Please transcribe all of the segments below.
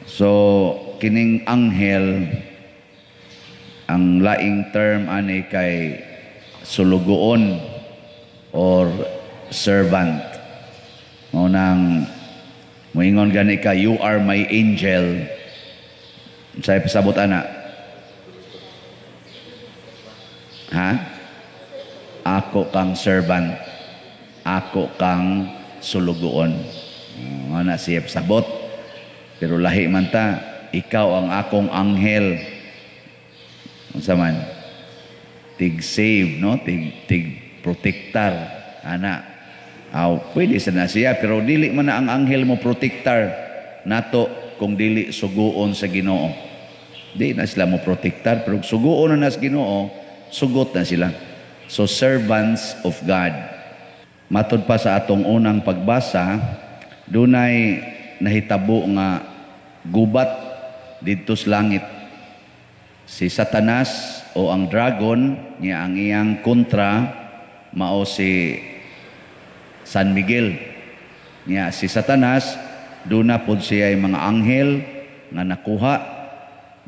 So kining anghel, ang laing term ani kay sulugoon or servant. Mao nang moingon gani ka, "You are my angel." Unsay pasabot ana? Ha? Ako kang servant. Ako kang sulugoon. Ana siya pasabot. Pero lahi man ta, "Ikaw ang akong anghel." Unsa man? Tig save, no? Tig protektar ana. Aw, pwede sa na siya, pero dili man na ang anghel mo protektar nato kung dili suguon sa Ginoo. Di na sila mo protektar, pero suguon na sa Ginoo, sugot na sila. So servants of God. Matod pa sa atong unang pagbasa, dunay nahitabo nga gubat didto sa langit. Si Satanas o ang dragon niya, ang iyang kontra mao si San Miguel. Niya si Satanas, duna pod siya mga anghel nga nakuha.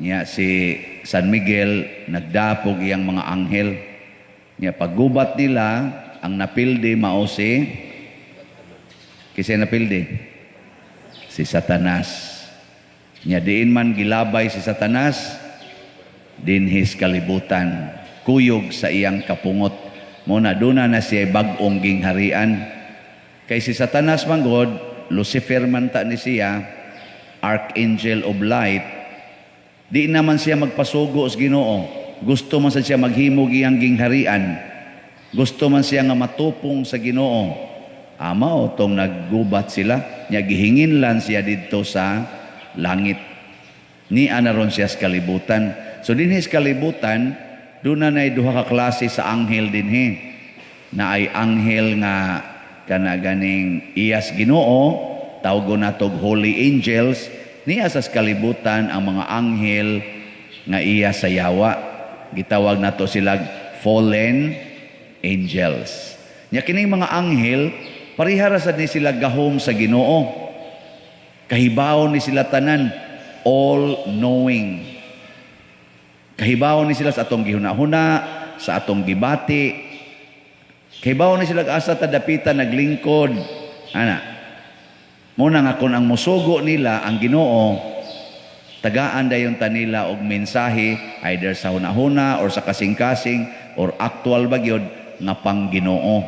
Niya si San Miguel nagdapog iyang mga anghel. Niya paggubat nila, ang napildi mao si, kinsa napildi? Si Satanas. Nya diin man gilabay si Satanas dinhi sa kalibutan, kuyog sa iyang kapungot. Mao na duna na siya bag-ong gingharian. Kay si Satanas man gud, Lucifer man ta ni siya, Archangel of Light, di naman siya magpasugo sa Ginoo. Gusto man sa siya maghimog iyang gingharian. Gusto man siya nga matupong sa Ginoo. Mao tong naggubat sila, nya gihinginlan siya didto sa langit. Ni ana ron siya sa kalibutan. So dinhi sa kalibutan, duna nay duha ka klase sa anghel dinhi. Na ay anghel nga kana ganing iyas Ginoo, tawgon natog holy angels, niya sa kalibutan ang mga anghel nga iya sa yawa. Gitawag nato sila fallen angels. Nya kining mga anghel, parehara sad ni sila gahom sa Ginoo. Kahibaw ni sila tanan, all knowing. Kahibaw ni sila sa atong gihuna-huna, sa atong gibati. Kahibaw ni sila asa ta dapita naglingkod. Ana. Muna nga kung ang musugo nila ang Ginoo, tagaan dayon ta nila og mensahe either sa hunahuna or sa kasing-kasing or actual ba gyud nga pang Ginoo.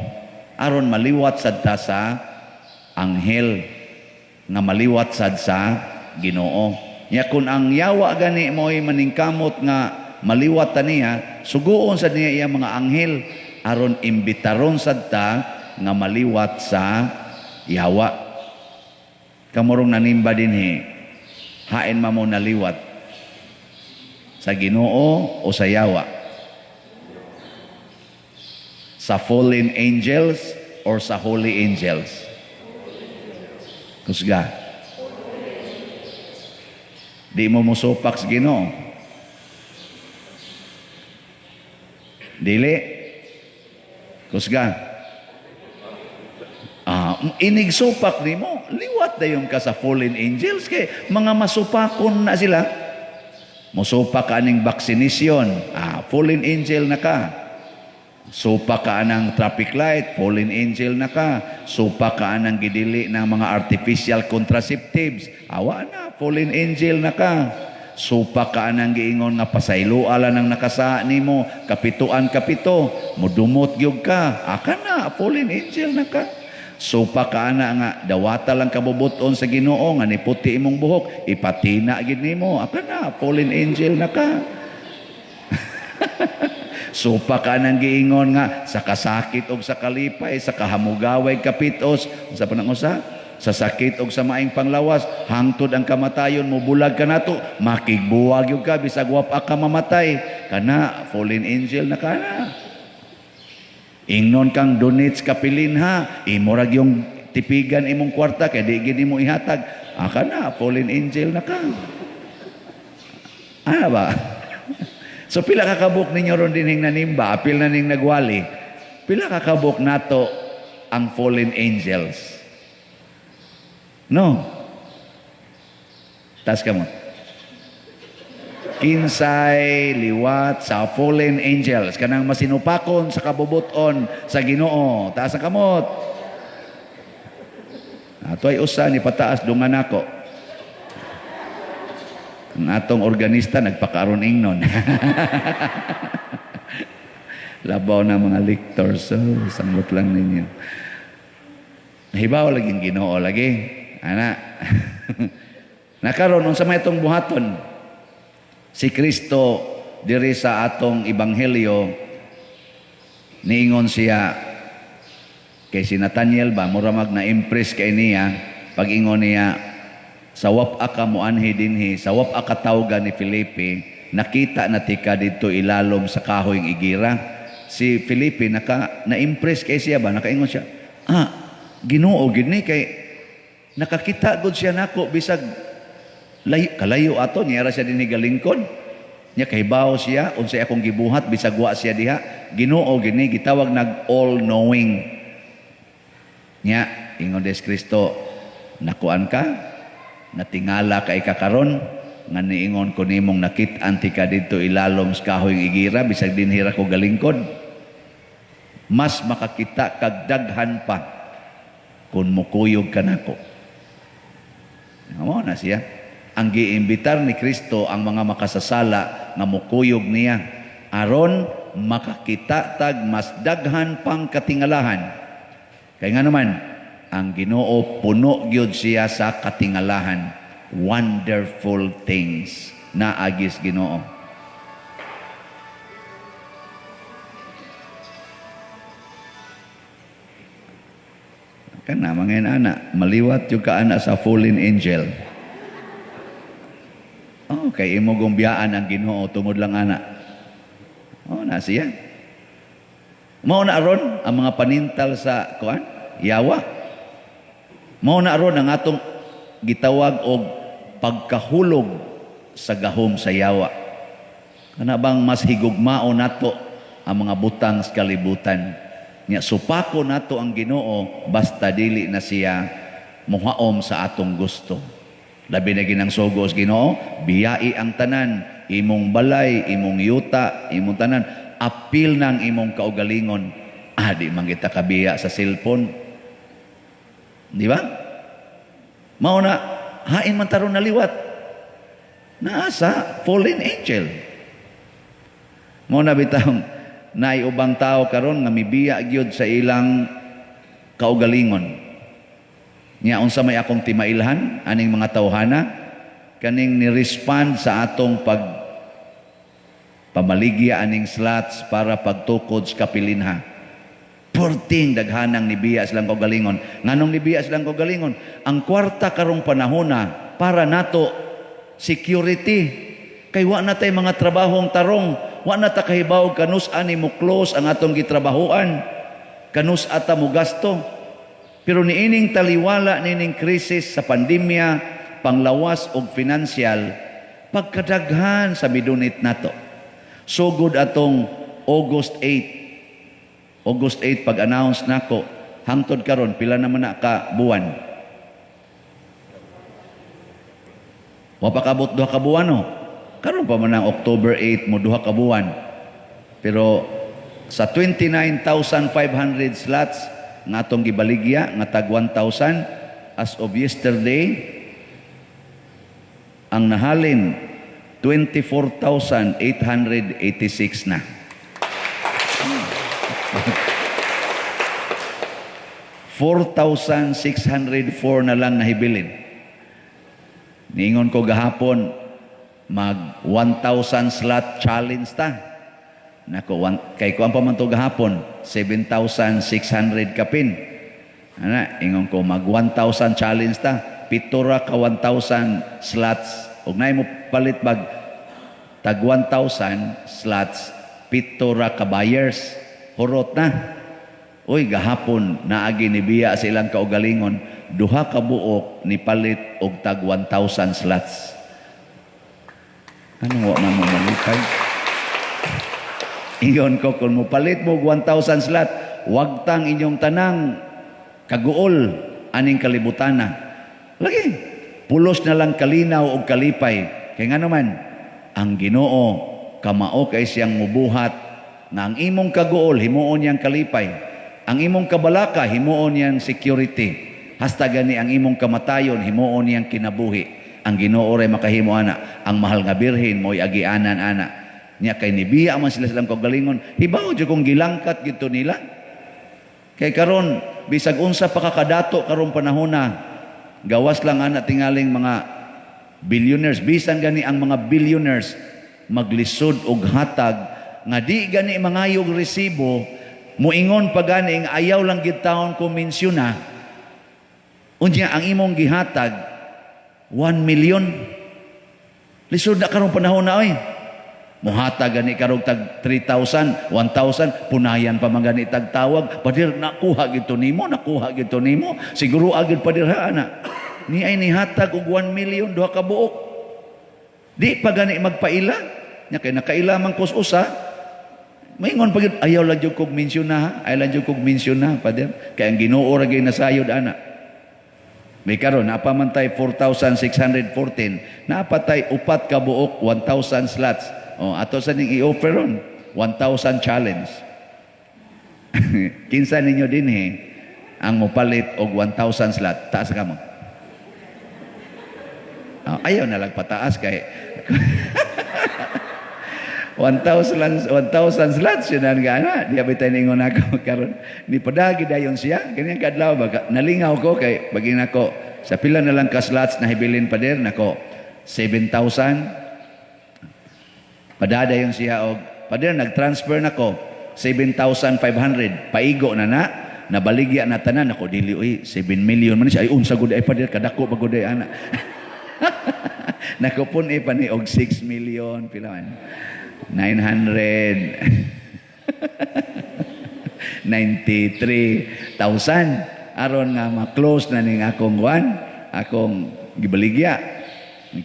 Aron maliwat sad ta sa anghel nga maliwat sad sa Ginoo. Nya kung ang yawa gani mo'y maningkamot nga maliwat ta niya, suguon sad niya iyang mga anghel aron imbitaron sad ta nga maliwat sa yawa. Kamurong nanimba dinhi, hain man mo naliwat? Sa Ginoo o sa yawa? Sa fallen angels or sa holy angels? Kusga. Di mo musupak sa Ginoo. Dili. Kusga. Inig supak nimo, liwat dayon ka sa fallen angels kay mga masupakon na sila. Musupak ka aning vaccination, fallen angel na ka. Supak ka anang traffic light, fallen angel na ka. Supak ka anang gidili ng mga artificial contraceptives, awa na, fallen angel na ka. Supak ka anang giingon nga pasayloa lang ang nakasa nimo, kapituan kapito, mudumot gyud ka, aka na, fallen angel na ka. Supak ka ana nga dawata lang kabubuton sa Ginoo nga niputi imong buhok, ipatina gid nimo, aka na, fallen angel na ka. Supak ka nang giingon nga sa kasakit og sa kalipay, sa kahamugaway kapitos, sa panang usa, sa sakit og sa maing panglawas, hangtod ang kamatayon mobulag ka nato, makigbuwag gyud ka bisag wa pa ka mamatay, kana fallen angel na kana. Ingnon kang donate kapilin ha, imo ra yung tipigan imong kwarta kay di gid nimo ihatag. Aka na, fallen angel na ka. Ano ba? So pila ka kabuk ninyo ron dinhing nanimba, apil na ning nagwali. Pila ka kabuk nato ang fallen angels? No. Taas kamot. Kinsay liwat sa fallen angels, kanang masinupakon sa kabubuton sa Ginoo? Taas ang kamot. Ato ay usa ni pataas, dungan nako. Ang atong organista nagpakaaron ingnon. Labaw na mga lectors, so samot lang ninyo. Nahibaw lagi Ginoo lagi. Ana. Nakaron, unsa may itong buhaton? Si Kristo diri sa atong ebanghelyo, niingon siya kay si Nathaniel ba, mura mag na-impress kay niya pag-ingon niya sa wap-a ka moanhi dinhi, sa wap-a ka tawga ni Felipe, nakita na tika didto ilalom sa kahoy ng igira. Si Felipe naka na-impress kay siya ba, nakaingon siya, "Ah, Ginoo gid ni, kay nakakita gud siya nako bisag layo, kalayo ato niya ra siya dinhi galingkod niya, kahibaw siya unsay akong gibuhat bisag wa siya diha. Ginoo gid ni." Gitawag nag all knowing niya. Ingon des Kristo, "Nakuan ka, natingala ka karon nga niingon ko nimong nakit-an ti ka didto ilalom sa kahoy ng igira bisag dinhi ra ko galingkod. Mas makakita kag daghan pa kung mukuyog ka nako." Mao na siya. Ang giimbitar ni Kristo ang mga makasasala nga mukuyog niya aron makakita tag mas daghan pang katingalahan. Kay nga naman, ang Ginoo puno gyud siya sa katingalahan. Wonderful things na agis Ginoo. Kana mga ana, maliwat yung ka ana sa fallen angel. Oh, kay imo gumbiyaan ang Ginoo tungod lang ana. Oh, na siya. Mao na aron ang mga panintal sa kuan, yawa. Mao na aron ang atong gitawag og pagkahulog sa gahom sa yawa. Kana bang mas higugmao nato ang mga butang sa kalibutan? Nya supako nato ang Ginoo basta dili na siya muhaom sa atong gusto. Labi na ginang sugo sa Ginoo, biyai ang tanan, imong balay, imong yuta, imong tanan, apil ng imong kaugalingon. Ah, di man kita kabiya sa cellphone. Di ba? Mao na, hain man taron naliwat. Naa sa fallen angel. Mao na bitang naay ubang tao karon nga mibiya gyud sa ilang kaugalingon. Nya unsa may akong timailhan aning mga tawhana kaning ni-respond sa atong pag pamaligya aning slots para pagtukod sa kapilinha. Perting daghanang nibiya silang kaugalingon. Nganong nibiya silang kaugalingon? Ang kwarta karong panahona para nato security. Kay wa na tay mga trabahong tarong, wa na ta kahibaw kanus ani mo close ang atong gitrabahoan, kanus ata mo gasto. Pero niining taliwala nining krisis sa pandemya, panglawas og financial, pagkadaghan sa midunit nato. Sugod atong August 8. August 8 pag-announce nako, hangtod karon pila naman na ka buwan? Wa pa kabot 2 ka buwan, no? Karon pa man ang October 8 mo 2 ka buwan. Pero sa 29,500 slots nga atong gibaligya nga tag 1,000 as of yesterday, ang nahalin 24,886 na. 4,604 na lang nahibilin. Niingon ko gahapon, mag 1,000 slot challenge ta. Nako, kay kuan pa man to gahapon, 7,600 kapin. Ana, ingon ko mag 1,000 challenge ta, pito ra ka 1,000 slots. Og naay mo palit bag tag 1,000 slots, pito ra ka buyers. Hurot na. Uy, gahapon naagi ni biya sa ilang kaugalingon, 2 ka buok ni palit og tag 1,000 slots. Anong wa man mo malipay? Ingon ko, kung mopalit mo og 1,000 slot, wag tang inyong tanang kaguol aning kalibutana. Lagi. Pulos na lang kalinaw og kalipay. Kay ngano man, ang Ginoo kamao kay siyang mubuhat nga ang imong kaguol himuon niyang kalipay. Ang imong kabalaka himuon niyang security. Hasta gani ang imong kamatayon himuon niyang kinabuhi. Ang Ginoo ray makahimo ana. Ang mahal nga Birhen mo'y agianan ana. Nya kay nibiya man sila silang kaugalingon. Hibaw jud kung gilangkat gito nila. Kay karon bisag unsa pa ka kadato karong panahona, gawas lang ana tingaling mga billionaires, bisan gani ang mga billionaires maglisod og hatag nga di gani mangayog resibo, muingon pa gani nga ayaw lang gid taon ko mensyona. Unya ang imong gihatag 1 million, lisod na karong panahon na oy. Muhatag gani karong tag 3,000, 1,000, punayan pa man gani tag tawag, "Pader, nakuha gito nimo, nakuha gito nimo. Siguro agad, pader, ha," ana. Ni ay nihatag og 1 million duha ka buok. Di pa gani magpaila. Nya kay nakaila man kus usa, maingon pa gyud, "Ayaw lang jud kog mention na, ha? Ayaw lang jud kog mention na, pader." Kay ang Ginoo ra gyud nasayod ana. May karon napa man tay 4,614, napatay upat ka buok 1,000 slots. Oh, ato sa ning i-offer ron 1,000 challenge. Kinsa ninyo dinhi ang mopalit og 1,000 slot? Taas ka mo. Oh, ayaw na lang pataas kay 1,000 1,000 slots yun ang gana. Di abay tayo ningon ako karon. Ni padagi dayon siya. Ganyan kadlaw ba nalingaw ko kay bagin ako sa pila na lang ka slots na hibilin, pader nako 7,000. Padadayon siya og, "Pader, nag-transfer nako 7,500." Paigo na na nabaligya na tanan ako. "Dili oy, 7 million man siya." "Ay, unsa gud ay, pader, kadako pa gud ay ana." Nakupon eh pa ni og 6 million pila man 993,000 aron nga ma-close na ning akong kuan, akong gibaligya.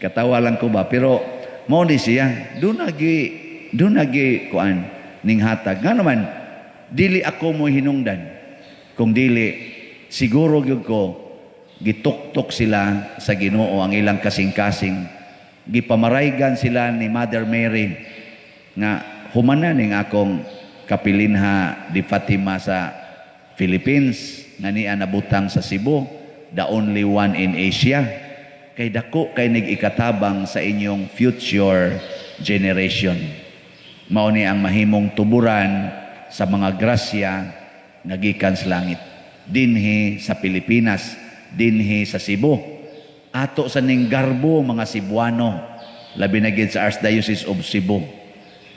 Katawa lang ko ba, pero mao ni siya, do nagi kuan ning hatag. Nga naman dili ako mo hinungdan kung dili siguro gyud ko gituktok sila sa Ginoo ang ilang kasing-kasing, gipamaraygan sila ni Mother Mary nga humana ning akong kapilinha di Fatima sa Philippines nga niya nabutang sa Cebu, the only one in Asia, kay dako kay nig ikatabang sa inyong future generation. Mao ni ang mahimong tuburan sa mga grasya nga gikan sa langit dinhi sa Pilipinas, dinhi sa Cebu. Ato sa ning garbo mga Cebuano, labi na gid sa Archdiocese of Cebu.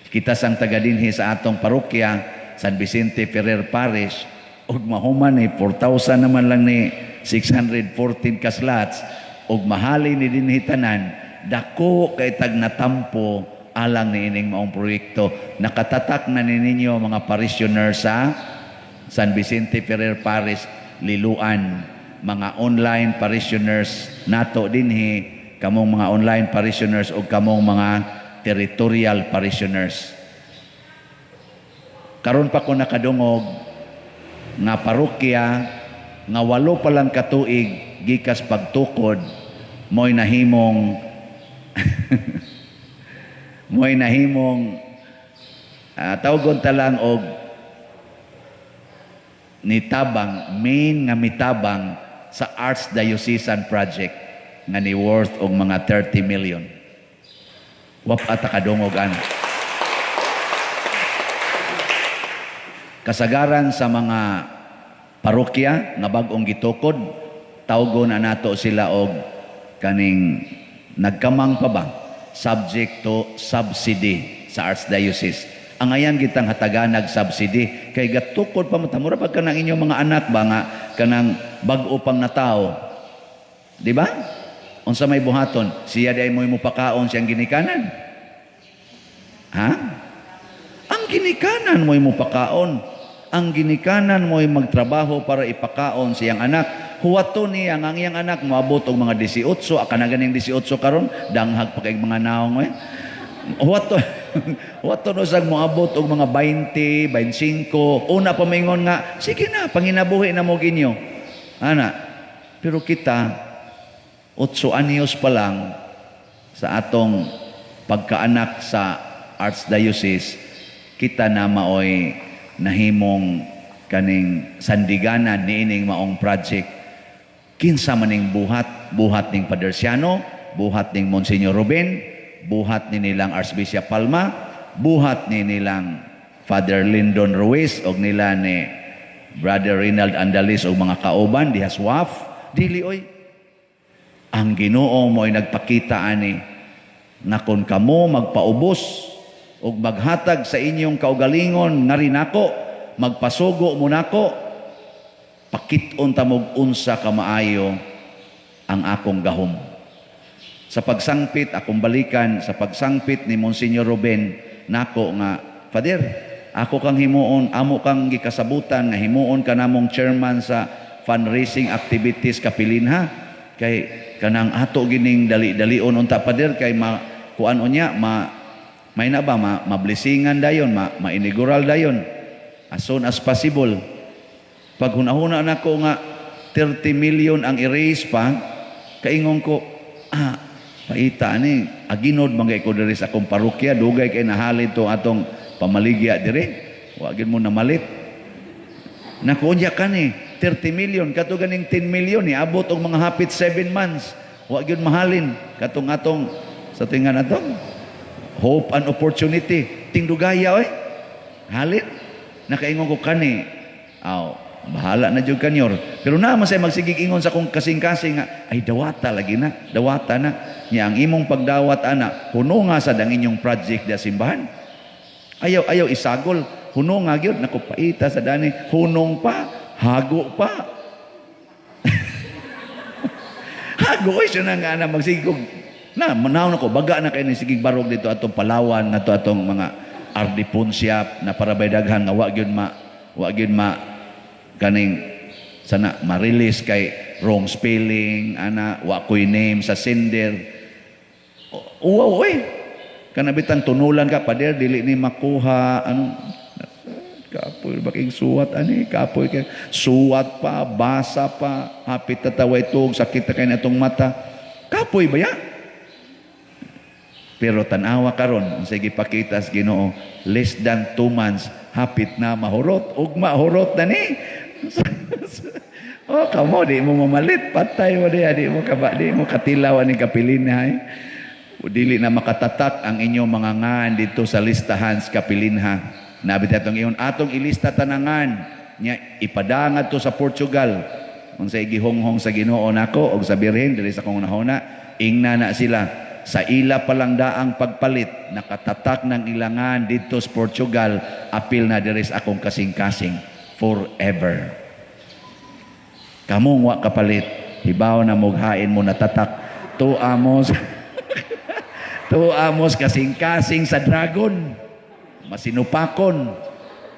Kita sang taga dinhi sa atong parokya, San Vicente Ferrer Parish, ug mahuman ni 4,000 naman lang ni 614 ka slots ug mahali ni dinhi tanan, dako kay tag natampo alang ni ining maong proyekto. Nakatatak na ni ninyo mga parishioner sa San Vicente Ferrer Parish Liloan, mga online parishioners nato dinhi, kamong mga online parishioners ug kamong mga territorial parishioners. Karon pa ko nakadungog nga parokya nga 8 pa lang katuig gikas pagtukod mo'y nahimong tawgon ta lang og nitabang, main nga mitabang sa Archdiocesan project nga ni worth og mga 30 million. Wa pa ta kadungog ana. Kasagaran sa mga parokya nga bag-ong gitukod, tawgon na nato sila og kaning nagkamang pa ba, subject to subsidy sa Archdiocese. Ang ayan gitang hatagan nag-subsidy kay gatukod pa mo, mura pag kanang inyong mga anak ba nga kanang bag-o pang natao. Di ba? Unsa may buhaton? Siya di ay mo'y mupakaon siyang ginikanan. Ha? Ang ginikanan mo'y mupakaon. Ang ginikanan mo'y magtrabaho para ipakaon siyang anak. Huwato niya nga ang iyang anak moabot og mga 18, aka na ganing 18 karon, danghag pa kay mga naong eh. Huwato no sang moabot og mga 20, 25, una pa maingon nga, "Sige na, panginabuhi na mo ginyo." Ana, pero kita, 8 anyos pa lang sa atong pagkaanak sa Archdiocese, kita na maoy nahimong kaning sandiganan niining maong project. Kinsa maning buhat? Buhat ning Pader Siano, buhat ning Monsignor Ruben, buhat ni nilang Archbishop Palma, buhat ni nilang Father Lyndon Ruiz og nila ni Brother Rinald Andalis og mga kauban diha sa WAF? Dili oy. Ang Ginoo mo'y nagpakita ani nga kung kamo magpaubos ug maghatag sa inyong kaugalingon nga nako, magpasugo mo nako, pakit-on ta mog unsa ka maayo ang akong gahom. Sa pagsangpit, akong balikan, sa pagsangpit ni Monsignor Ruben nako nga, "Father, ako kang himuon, amo kang gikasabutan nga himuon ka namong chairman sa fundraising activities kapilinha, kay kanang ato gining dali-dalion unta, Pader, kay ma kuan unya, ma may na ba ma, mablessingan dayon, ma mainaugural dayon as soon as possible." Pag hunahuna nako nga 30 million ang i-raise pa, kaingon ko, "Ah, paita ani, aginod man kay ko diri sa akong parokya, dugay kay nahalin to atong pamaligya dire, wa gyud mo namalit." Naku, unya kani 30 million, kato ganing 10 million ni abot og mga hapit 7 months, wa gyud mahalin katong atong sa tingan atong Hope and Opportunity, tingdugaya oy halin. Nakaingon ko kani, aw, bahala na jud kanyor. Pero naa man say magsigig ingon sa akong kasing-kasing nga, "Ay, dawata lagi na, dawata na nya ang imong pagdawat ana, huno nga sad ang inyong project da simbahan. Ayaw ayaw isagol, huno nga gyud." Naku, paita sa dani, hunong pa, hago pa. Hago oy siya na nga na magsigig kog na manaw na ko baga na kay ni sigig barog dito atong Palawan nga to atong mga RD Ponsiap na para bay daghan nga wa gyud ma kaning sana ma-release kay wrong spelling ana, wa koy name sa sender. Uwaw oy, kana bitang tunulan ka, "Pader, dili ni makuha." Ano, kapoy baking suwat ani, kapoy kay suwat pa, basa pa, hapit tataway tug sakit na kay natong mata, kapoy ba ya? Pero tanawa karon, unsay gipakita sa Ginoo, less than 2 months hapit na mahurot, ug mahurot na ni. Oh, kamo di mo mamalit, patay mo diha, di mo kaba, di mo katilaw ani kapilinha eh. Dili na makatatak ang inyong mga ngan dito sa listahan sa kapilinha. Nabi atong iyon atong ilista tanangan nya ipadangad to sa Portugal. Unsay gihonghong sa Ginoo nako og sa Birhen diri sa akong hunahuna, ingna na sila sa ila palang daang pagpalit, nakatatak ng ilangan dito sa Portugal, apil na diri sa akong kasing-kasing forever. Kamong wa kapalit, hibaw na mughain mo natatak tuamos kasing-kasing sa dragon, masinupakon.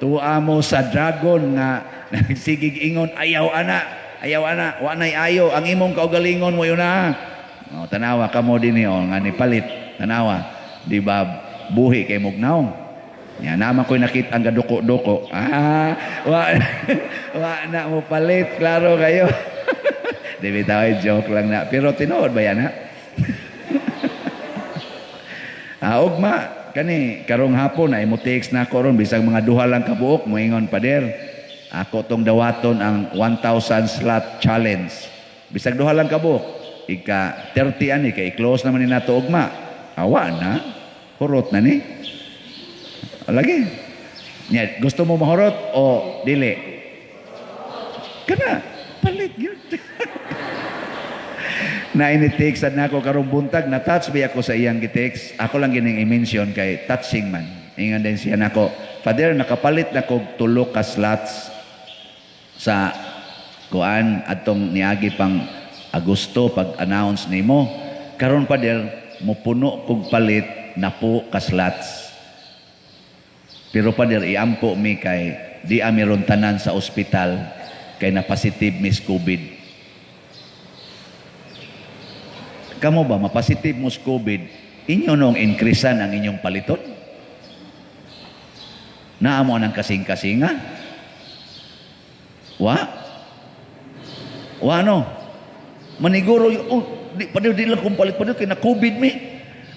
Tuamo sa dragon nga nagsigig ingon, "Ayaw ana, ayaw ana, wa nay ayo, ang imong kaugalingon mo yun na." Oh, tanawa kamo dinhi oh, nga ni palit. Tanawa, di ba buhi kay mugnaw? Ya naman ko'y nakita ang gaduko-duko. Ah, wa na mo palit, klaro kayo. Di bitaw, ay, joke lang na. Pero tinuod ba yan ha? Ah, ugma kani karong hapon ay mo text na ako ron bisag mga duha lang kabuok, moingon, "Pader, ako tong dawaton ang 1,000 slot challenge." Bisag duha lang kabuok, ika 30 ani kay i-close naman ni nato ugma. Awa na, hurot na ni. Lagi. Nya, gusto mo mahurot o dili? Kana, palit yun. Na ini-text na ako karong buntag, na-touch ba ako sa iyang gi-text. Ako lang gining i-mention kay touching man. Ingon din siya nako, "Father, nakapalit na kog tulo ka slots sa kuan atong niagi pang Agosto pag-announce nimo. Karon, Pader, mupuno kog palit napo ka slots. Pero Pader, iampo mi kay di ami ron tanan sa ospital kay na positive mi's COVID." Kamo ba, mapositive mo sa COVID, inyo nung increasean ang inyong paliton? Naamo ang kasing-kasinga? Wa? Wa no? Maniguro, oh, Di pa di lang kung palit pa kay na COVID mi.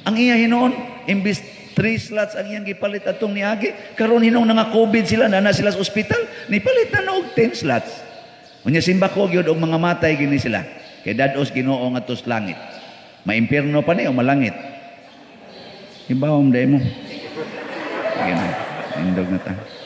Ang iya hinuon, imbis 3 slots ang iyang gipalit atong niagi, karon hinong nga COVID sila na na sila sa ospital, nipalit na og 10 slots. Unya simba ko gyud og mga matay gini sila. Kay dados Ginoo ngadto sa langit. Maimpierno pa ni o malangit? Ibawom dai mo. Sige na, indog na ta.